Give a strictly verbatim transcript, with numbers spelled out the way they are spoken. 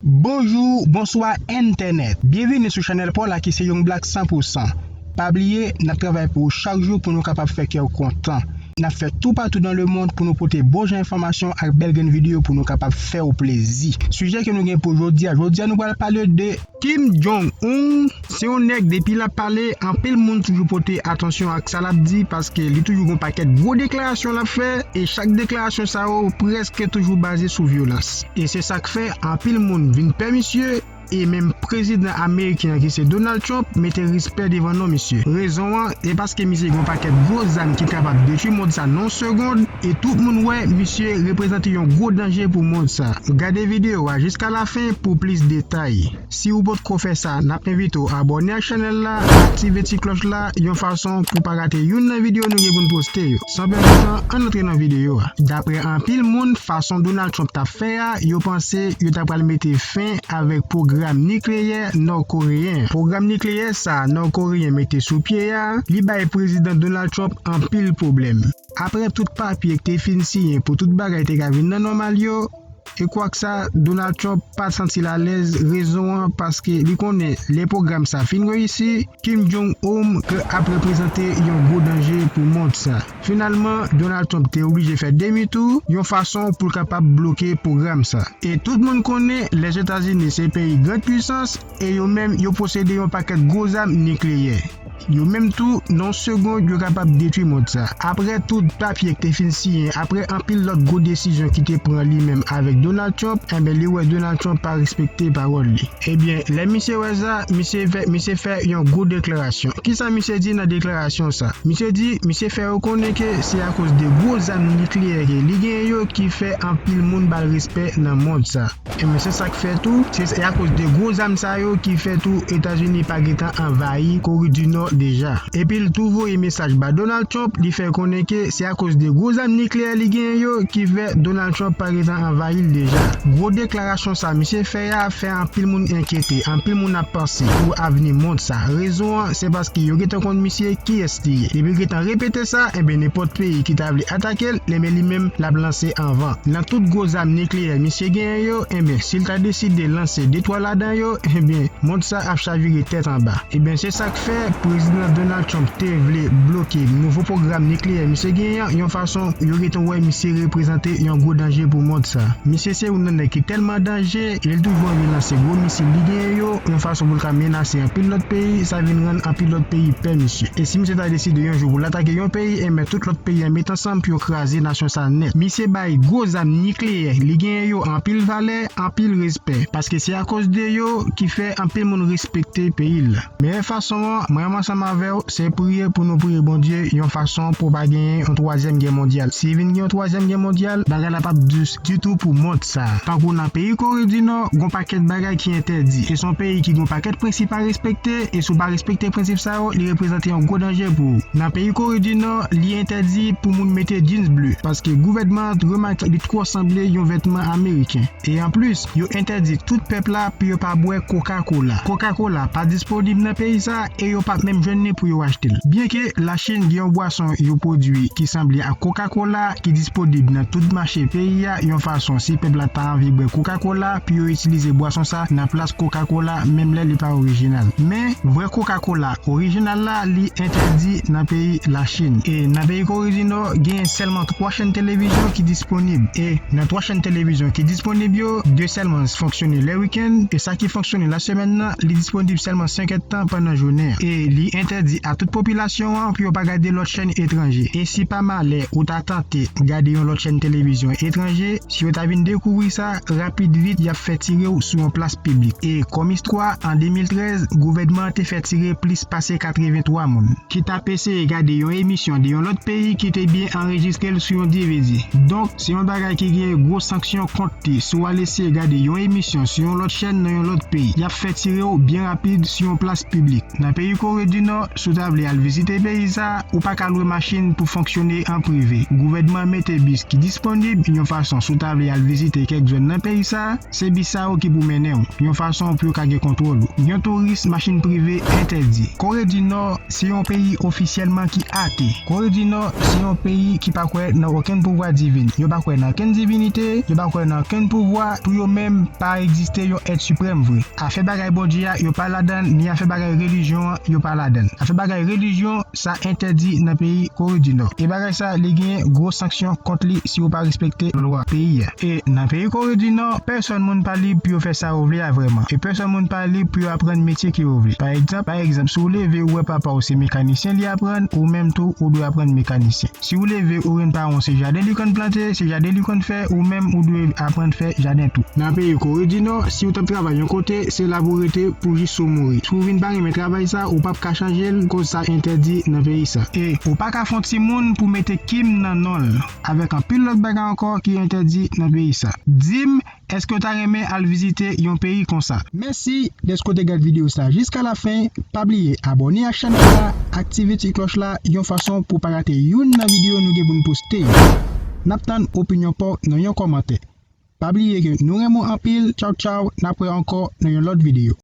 Bonjou, bonswa entènèt. Byenvini sou chanèl pa w la ki se Young Black san pou san. Pa bliye, n ap travay pou ou chak jou pou nou kapab fè kè w kontan. N ap fè toupatou dans le monde pou nou pote bon jan enfòmasyon ak bèl grenn videyo pou nou kapab fè w plezi. Sijè ke nou gen pou jodi a, jodi a nou pral pale de Kim Jong-un. Se yon nèg depi l ap pale, anpil moun toujou pote atansyon ak sa l ap di, paske li toujou gon pakèt gwo deklarasyon l ap fè, e chak deklarasyon sa yo prèske toujou baze sou vyolans. E se sa k fè anpil moun vin pè misye, e menm prezidan ameriken an ki se Donald Trump mete respè devan non misye. Rezon an, e paske misye gon pakèt gwo zam ki kapab detwi mond sa nan yon segond, e tout moun wè misye reprezante yon gwo danje pou mond sa. Gade videyo a jiska lafen pou plis detay. Si ou potko fè sa, n ap envite w abòne ak chanèl la, aktive ti klòch la, yon fason pou w pa rate youn nan videyo nou gen pou n poste yo. San pèdi tan, ann antre nan videyo a. Daprè anpil moun, fason Donald Trump t ap fè a, yo panse yo ta pral mete fen avèk pwogram nikleyè nòkoreyen an. Pwogram nikleyè sa a nòkoreyen mete sou pye a, li bay prezidan Donald Trump anpil pwoblèm. Apre tout papye ki te fin siyen pou tout bagay te ka vin nan nòmal yo, e kwak sa, Donald Trump pa t santi l alèz, rezon an paske li konnen lè pwogram sa fin reyisi, Kim Jong-un ke ap reprezante yon gwo danje pou mond sa. Finalman, Donald Trump te oblije fè demi tou, yon fason pou l kapab bloke pwogram sa. E tout moun konnen Lèzetazini se peyi grand puissance, e yo menm yo posede yon pakèt gwo zam nikleyè. Yo menm tou, nan yon segond, yo kapab detwi mond sa. Apre tout papye ki te fin siyen, apre anpil lòt gwo desizyon ki te pran li menm avèk Donald Trump, enben, li wè Donald Trump pa respekte pawòl li. Ebyen, lè misye wè sa, misye fè, misye fè yon gwo deklarasyon. Kisa misye di nan deklarasyon sa? Misye di, misye fè yo konnen ke se akoz de gwo zam nikleyè ke li genyen yo ki fè anpil moun ba l respè nan mond sa. Ebyen, se sa k fè tou, se, se akoz de gwo zam sa yo ki fè tou Etazini pa gentan anvayi Kore di Nò deja. Epi l tou voye mesaj ba Donald Trump, li fè konnen ke se akoz de gwo zam nikleyè li genyen yo ki fè Donald Trump pa gentan anvayi l deja. Gwo deklarasyon sa misye fè a fè anpil moun enkyete, anpil moun ap panse pou avni mond sa. Rezon an, se paske yo gentan konn misye kiyès li ye. Depi l gentan repete sa, enben, nenpòt peyi ki ta vle atake l, enben, li menm, l ap lanse anvan. Nan tout gwo zam nikleyè misye genyen yo, enben, si l ta deside lanse de twa ladan yo, enben, mond sa ap chavire tèt anba. Ebyen, se sa k fè prezidan Donald Trump te vle bloke nouvo pwogram nikleyè misye genyen an, yon fason yo gentan wè misye reprezante yon gwo danje pou mond sa. Misye se youn nan nèg ki tèlman danje, e li toujou anvi lanse gwo misil li genyen yo, yon fason pou l ka menase anpil lòt peyi, sa vin rann anpil lòt peyi pè misye. E si misye ta deside yon jou pou l atake yon peyi, enben, tout lòt peyi an met ansanm pou yo kraze nasyon sa nèt. Misye bay gwo zam nikleyè li genyen yo anpil valè, anpil respè, paske se akoz de yo ki fè anpil moun respekte peyi l. Meyè fason an, mwen menm ansanm avè w, se priye pou nou priye Bondye yon fason pou pa genyen yon twazyèm gè mondyal. Si vin gen yon twazyèm gè mondyal, bagay la p ap dous ditou pou mond sa. Tankou nan peyi Kore di Nò, gon pakèt bagay ki entèdi. E se yon peyi ki gon pakèt prensip a respekte, e si w pa respekte prensip sa yo, li reprezante yon gwo danje pou ou. Nan peyi Kore di Nò, li entèdi pou moun mete jeans ble, paske gouvènman an remake li twò sanble yon vètman ameriken. E anplis, yo entèdi tout pèp la pou yo pa bwè Coca-Cola. Coca-Cola pa disponib nan peyi sa, e yo p ap menm jwenn li pou yo achte l. Byenke Lachin gen yon bwason yo pwodui ki sanble ak Coca-Cola, ki disponib nan tout mache peyi a, yon fason si pèp la ta anvi bwè Coca-Cola, pou yo itilize bwason sa nan plas Coca-Cola, menm lè li pa orijinal. Men, vrè Coca-Cola orijinal la, li entèdi nan peyi Lachin. E nan peyi Kore di Nò, genyen sèlman twa chèn televizyon ki disponib. E nan twa chèn televizyon ki disponib yo, de sèlman fonksyone lè wikenn, e sa ki fonksyone lasemèn nan, li disponib sèlman senk èdtan pandan jounen an. E li entèdi a tout popilasyon an pou yo pa gade lòt chèn etranje. E si pa malè ou ta tante gade yon lòt chèn televizyon etranje, si yo ta vin dekouvri sa, rapid vit y ap fè tire w sou yon plas piblik. E kòm istwa, an de mil trèz, gouvènman an te fè tire plis pase katreven twa moun ki t ap eseye gade yon emisyon de yon lòt peyi ki te byen anrejistre l sou yon D V D. Donk, se yon bagay ki gen gwo sanksyon kont li. Si w al eseye gade yon emisyon sou yon lòt chèn nan yon lòt peyi, y ap fè tire w byen rapid sou yon plas piblik. Nan peyi Kore Di Nò, si w ta vle al vizite peyi sa, ou pa ka lwe machin pou fonksyone an prive. Gouvènman an mete bis ki disponib yon fason, si w ta vle al vizite kèk zòn nan peyi sa, se bis sa yo ki pou mennen w, yon fason pou yo ka gen kontwòl ou. Yon touris, machin prive entèdi. Kore di Nò se yon peyi ofisyèlman ki ate. Kore di Nò se yon peyi ki pa kwè nan okenn pouvwa divin. Yo pa kwè nan okenn divinite, yo pa kwè nan okenn pouvwa. Pou yo menm, pa egziste yon èt siprèm vre. Afè bagay Bondye a, yo pa ladan l, ni afè bagay relijyon an, yo pa ladan l. Afè bagay relijyon, sa entèdi nan peyi Kore di Nò. E bagay sa, li gen gwo sanksyon kont li si ou pa respekte lwa peyi a. E nan peyi Kore di Nò, pèsòn moun pa lib pou yo fè sa yo vle a vrèman. E pèsòn moun pa lib pou yo aprann metye ke yo vle. Pa egzanp, pa egzanp, si w leve ou wè papa w se mekanisyen li aprann, ou menm tou ou dwe aprann mekanisyen. Si w leve ou jwenn paran w se jaden li konn plante, se jaden li konn fè, ou menm ou dwe aprann fè jaden tou. Nan peyi Kore di Nò, si w t ap travay yon kote, se la pou w rete pou jis ou mouri. Si w vin pa renmen travay sa, ou p ap ka chanje l, koz sa entèdi nan peyi sa. E ou pa ka fè yon timoun pou mete Kim nan non l, avèk anpil lòt bagay ankò ki entèdi nan peyi sa. Di m, èske w ta renmen al vizite yon peyi konsa? Mèsi dèske w te gad videyo sa jiska lafen. Pa bliye abòne ak chanèl la, aktive ti klòch la yon fason pou w pa rate youn nan videyo nou gen pou n poste yo. N ap tann opinyon pa w nan yon kòmantè. Pa bliye ke nou renmen w anpil. Tchaw tchaw, n ap wè ankò nan yon lòt videyo.